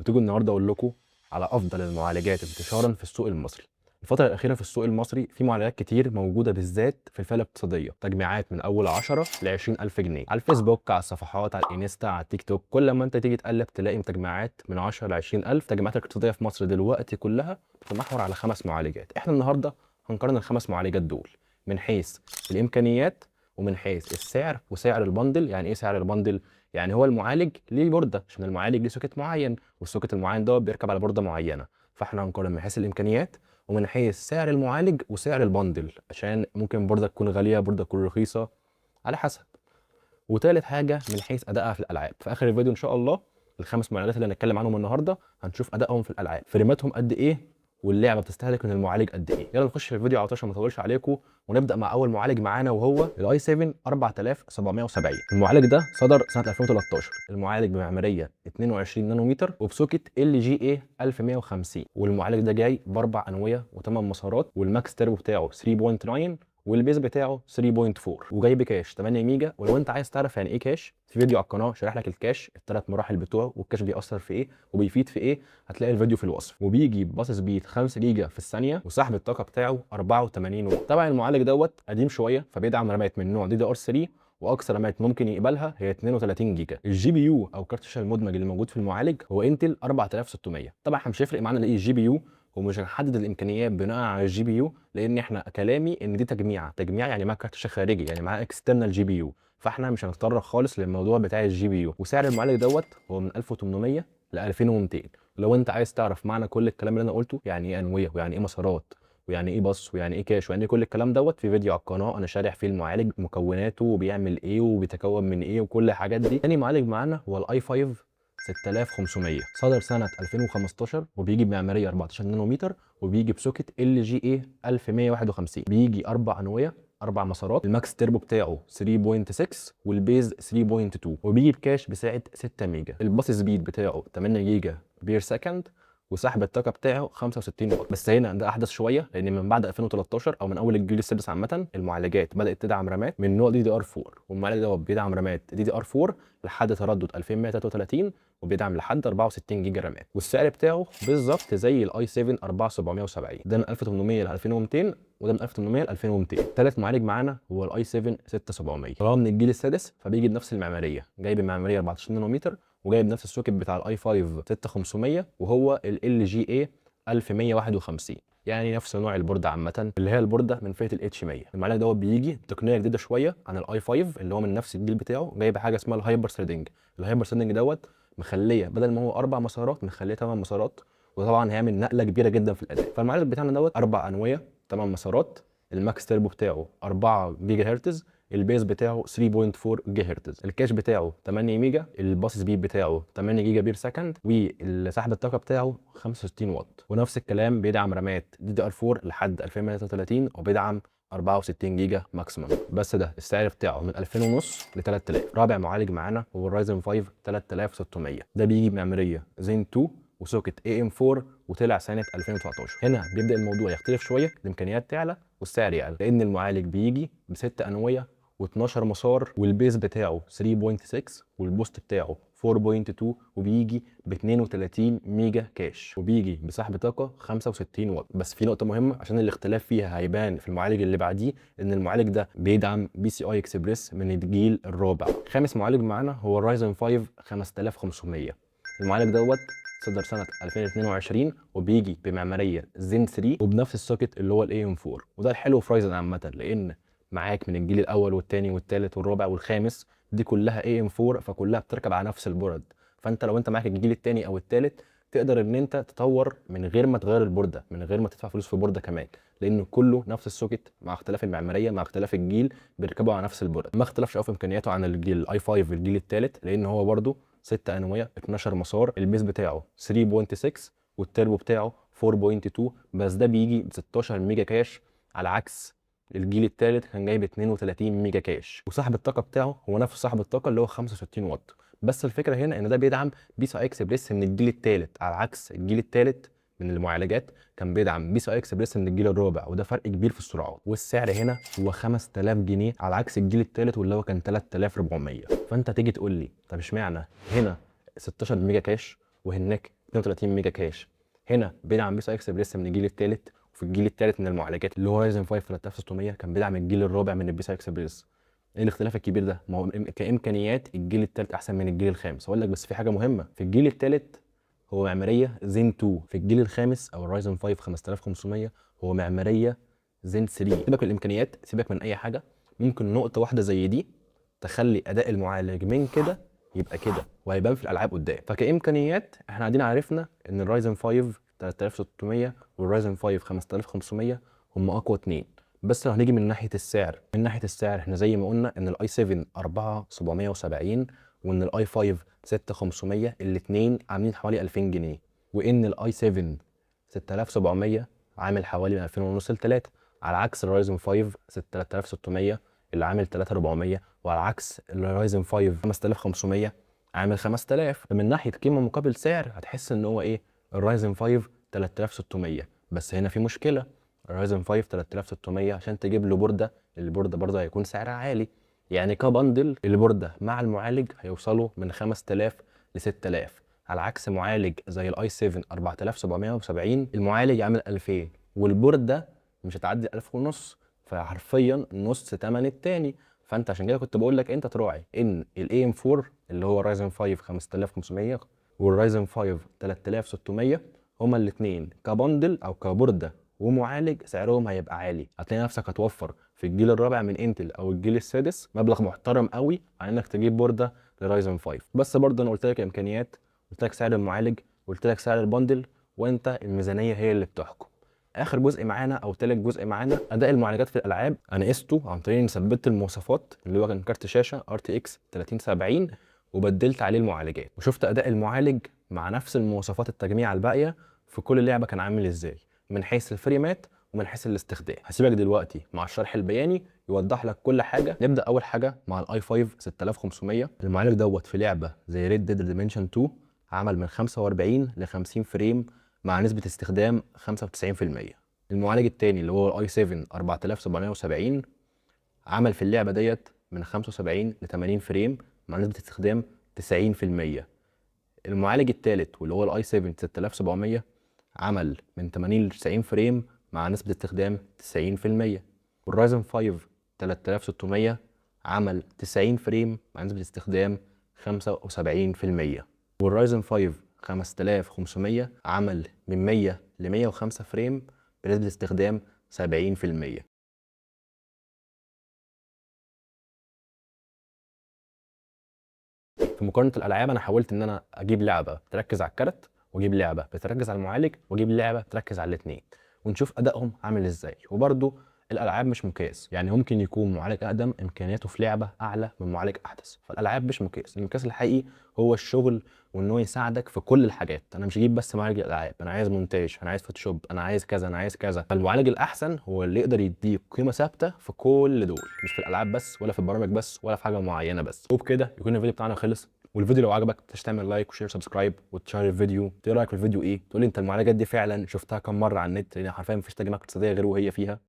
وتيجوا النهارده اقول لكم على افضل المعالجات انتشارا في السوق المصري. الفترة الأخيرة في السوق المصري في معالجات كتير موجودة، بالذات في الفئة الاقتصادية، تجميعات من أول 10 ل 20 ألف جنيه على الفيسبوك، على الصفحات، على الإنستا، على التيك توك. كل ما أنت تيجي تقلب تلاقي تجميعات من 10 ل 20 ألف. التجميعات الاقتصادية في مصر دلوقتي كلها بتتمحور على خمس معالجات. إحنا النهاردة هنقارن الخمس معالجات دول من حيث الإمكانيات ومن حيث السعر وسعر ال bundle. يعني ايه سعر ال bundle؟ يعني هو المعالج ليه بورده، عشان المعالج ليه socket معين، وال socket المعين ده بيركب على بورده معينه. فاحنا هنقارن من حيث الامكانيات ومن حيث سعر المعالج وسعر ال bundle، عشان ممكن بورده تكون غاليه، بورده تكون رخيصه، على حسب. وتالت حاجة من حيث ادائها في الالعاب. في اخر الفيديو ان شاء الله الخمس معالجات اللي هنتكلم عنهم النهارده هنشوف ادائهم في الالعاب، فريماتهم قد ايه، واللعبة بتستهلك من المعالج قد ايه. يلا نخش في الفيديو على طول عشان ما اطولش عليكم، ونبدا مع اول معالج معانا وهو ال i7 4770. المعالج ده صدر سنة 2013. المعالج بمعماريه 22 نانومتر وب socket LGA 1150، والمعالج ده جاي باربع انوية وثمان مسارات، وال max turbo بتاعه 3.9 وال base بتاعه 3.4، وجاي ب cache 8 ميجا. ولو انت عايز تعرف يعني ايه cache، في فيديو على القناة شارح لك ال cache، الثلاث مراحل بتوعه، وال cache بيأثر في ايه وبيفيد في ايه، هتلاقي الفيديو في الوصف. وبيجي bus speed 5 جيجا في الثانيه، وسحب الطاقة بتاعه 84 واط. طبعا المعالج دوت قديم شويه، فبيدعم رامات من نوع DDR 3، واقصى رامات ممكن يقبلها هي 32 جيجا. ال GPU او كارت الشاشة المدمج اللي موجود في المعالج هو Intel 4600. طبعا احنا مش هيفرق معانا ايه ال GPU، ومش هنحدد الامكانيات بناء على ال GPU، لان احنا كلامي ان دي تجميعه، تجميع يعني معاه كارت شاشة خارجي، يعني معاه external GPU، فاحنا مش هنتطرق خالص للموضوع بتاع ال GPU. وسعر المعالج دوت هو من 1800 ل 2200. لو انت عايز تعرف معنى كل الكلام اللي انا قلته، يعني ايه انوية ويعني ايه مسارات ويعني ايه باص ويعني ايه cache ويعني ايه كل الكلام دوت، في فيديو على القناة انا شارح فيه المعالج، مكوناته وبيعمل ايه وبيتكون من ايه وكل الحاجات دي. تاني معالج معانا هو ال i5 6500، صدر سنة 2015، وبيجي بمعمارية 14 نانومتر، وبيجي ب socket LGA 1151. بيجي اربع انوية اربع مسارات، ال max turbo بتاعه 3.6 وال base 3.2، وبيجي ب cache بسعة 6 ميجا. ال bus speed بتاعه 8 جيجا per second، وسحب الطاقة بتاعه 65 واط. بس هنا ده احدث شويه، لان من بعد 2013 او من اول الجيل السادس عامة المعالجات بدات تدعم رامات من نوع DDR 4، والمعالج ده بيدعم رامات DDR 4 لحد تردد 2133، وبيدعم لحد 64 جيجا رامات. والسعر بتاعه بالظبط زي ال i7 4770. ده من 1800 ل 2200، وده من 1800 ل 2200. ثالث معالج معانا هو ال i7 6700. طالما من الجيل السادس فبيجي بنفس المعماريه، جاي بمعماريه 14 نانومتر، وجايب نفس ال socket بتاع ال i5 6500، وهو LGA 1151، يعني نفس نوع البورده عامه، اللي هي البورده من فئة ال H 100. المعالج دوت بيجي بتقنية جديدة شوية عن ال i5 اللي هو من نفس الجيل بتاعه، جايب حاجة اسمها ال hyper threading. ال hyper threading دوت مخليه بدل ما هو اربع مسارات مخليه ثمان مسارات، وطبعا هيعمل نقله كبيرة جدا في الاداء. فالمعالج بتاعنا دوت اربع انوية ثمان مسارات، ال max turbo بتاعه 4 جيجا هرتز، ال base بتاعه 3.4 جيجا هرتز، ال cache بتاعه 8 ميجا، ال bus speed بتاعه 8 جيجا per second، والسحب الطاقة بتاعه 65 واط. ونفس الكلام بيدعم رامات DDR 4 لحد 2133، وبيدعم 64 جيجا maximum. بس ده السعر بتاعه من 2000 ونص ل 3000. رابع معالج معانا هو ال Ryzen 5 3600. ده بيجي بمعماريه زين 2 و socket AM 4، وطلع سنة 2019. هنا بيبدا الموضوع يختلف شويه، الامكانيات تعلى والسعر يقل، لان المعالج بيجي بست انوية و12 مسار، وال base بتاعه 3.6 وال boost بتاعه 4.2، وبيجي ب 32 ميجا cache، وبيجي بسحب طاقة 65 واط. بس في نقطة مهمة عشان الاختلاف فيها هيبان في المعالج اللي بعديه، ان المعالج ده بيدعم PCI Express من الجيل الرابع. خامس معالج معانا هو ال Ryzen 5 5500. المعالج دوت صدر سنة 2022، وبيجي بمعمارية زين 3 وبنفس ال socket اللي هو ال AM 4. وده الحلو في Ryzen عامة، لان معاك من الجيل الاول والثاني والثالث والرابع والخامس، دي كلها AM 4، فكلها بتركب على نفس ال board. فانت لو انت معاك الجيل الثاني او الثالث تقدر ان انت تطور من غير ما تغير البورده، من غير ما تدفع فلوس في بورده كمان، لان كله نفس ال socket مع اختلاف المعمارية مع اختلاف الجيل بيركبوا على نفس ال board. ما اختلفش قوي في امكانياته عن الجيل ال i5 الجيل الثالث، لان هو برده 6 انوية 12 مسار، ال base بتاعه 3.6 والتربو بتاعه 4.2، بس ده بيجي ب 16 ميجا cache على عكس الجيل الثالث كان جايب 32 ميجا cache. وسحب الطاقة بتاعه هو نفس سحب الطاقة اللي هو 65 واط. بس الفكرة هنا ان ده بيدعم PCI Express من الجيل الثالث، على عكس الجيل الثالث من المعالجات كان بيدعم PCI Express من الجيل الرابع، وده فرق كبير في السرعات. والسعر هنا هو 5000 جنيه على عكس الجيل الثالث واللي هو كان 3400. فانت تيجي تقول لي طب اشمعنى هنا 16 ميجا cache وهناك 32 ميجا cache. هنا بيدعم PCI Express من الجيل الثالث، وفي الجيل الثالث من المعالجات اللي هو Ryzen 5 3600 كان بيدعم الجيل الرابع من ال PCI Express. ايه الاختلاف الكبير ده؟ ما هو كامكانيات الجيل الثالث احسن من الجيل الخامس. اقول لك بس في حاجة مهمة، في الجيل الثالث هو معمارية زين 2، في الجيل الخامس او ال Ryzen 5 5500 هو معمارية زين 3. سيبك من الامكانيات، سيبك من اي حاجة، ممكن نقطة واحدة زي دي تخلي اداء المعالج من كده يبقى كده، وهيبان في الالعاب قدام. فكامكانيات احنا قاعدين عرفنا ان ال Ryzen 5 3600 وال Ryzen 5 5500 هم اقوى اتنين. بس لو هنيجي من ناحية السعر، من ناحية السعر احنا زي ما قلنا ان ال i7 4770 وان ال i5 6500 الاثنين عاملين حوالي 2000 جنيه، وان ال i7 6700 عامل حوالي من 2000 ونص ل 3، على عكس ال Ryzen 5 3600 اللي عامل 3400، وعلى عكس ال Ryzen 5 5500 عامل 5000. فمن ناحية قيمة مقابل سعر هتحس ان هو ايه، ال Ryzen 5 3600. بس هنا في مشكلة، ال Ryzen 5 3600 عشان تجيب له بورده، البورده برضه هيكون سعرها عالي، يعني ك bundle البورده مع المعالج هيوصلوا من 5000 ل 6000، على عكس معالج زي ال i7 4770 المعالج عامل 2000 والبورده مش هتعدي 1000 ونص، فحرفيا نص تمن التاني. فانت عشان كده كنت بقول لك انت تراعي ان ال AM4 اللي هو Ryzen 5 5500 وال Ryzen 5 3600 هما الاثنين ك bundle او كبورده ومعالج سعرهم هيبقى عالي. هتلاقي نفسك هتوفر في الجيل الرابع من Intel او الجيل السادس مبلغ محترم قوي عن انك تجيب بورده ل Ryzen 5. بس برضه انا قلت لك الامكانيات، قلت لك سعر المعالج، قلت لك سعر ال bundle، وانت الميزانية هي اللي بتحكم. اخر جزء معانا او تالت جزء معانا اداء المعالجات في الالعاب. انا قسته عن طريق اني ثبت المواصفات اللي هو كان كارت شاشة RTX 3070 وبدلت عليه المعالجات، وشفت اداء المعالج مع نفس المواصفات التجميع الباقية في كل لعبه كان عامل ازاي من حيث الفريمات ومن حيث الاستخدام. هسيبك دلوقتي مع الشرح البياني يوضح لك كل حاجة. نبدا اول حاجة مع ال i5 6500. المعالج دوت في لعبه زي Red Dead Redemption 2 عمل من 45 ل 50 frame مع نسبه استخدام 95%. المعالج الثاني اللي هو ال i7 4770 عمل في اللعبة ديت من 75 ل 80 frame مع نسبه استخدام 90%. المعالج الثالث واللي هو ال i7 6700 عمل من 80 ل 90 frame مع نسبة استخدام 90%. وال Ryzen 5 3600 عمل 90 frame مع نسبة استخدام 75%. وال Ryzen 5 5500 عمل من 100 ل 105 frame بنسبة استخدام 70%. في مقارنة الألعاب أنا حاولت إن أنا أجيب لعبة تركز على الكارت، واجيب لعبه بتركز على المعالج، واجيب لعبه تركز على الاثنين، ونشوف ادائهم عامل ازاي. وبرده الالعاب مش مقياس، يعني ممكن يكون معالج اقدم امكانياته في لعبه اعلى من معالج احدث، فالالعاب مش مقياس. المقياس الحقيقي هو الشغل وان هو يساعدك في كل الحاجات. انا مش هجيب بس معالج الالعاب، انا عايز مونتاج، انا عايز Photoshop، انا عايز كذا، انا عايز كذا. فالمعالج الاحسن هو اللي يقدر يديك قيمة ثابتة في كل دول، مش في الالعاب بس ولا في البرامج بس ولا في حاجة معينة بس. وبكده يكون الفيديو بتاعنا خلص. والفيديو لو عجبك متنساش تعمل like و share subscribe وتشير الفيديو. ايه رايك في الفيديو؟ ايه تقول لي انت المعالجات دي فعلا شفتها كم مرة على النت؟ لان حرفيا مفيش تجميع اقتصادية غير وهي فيها.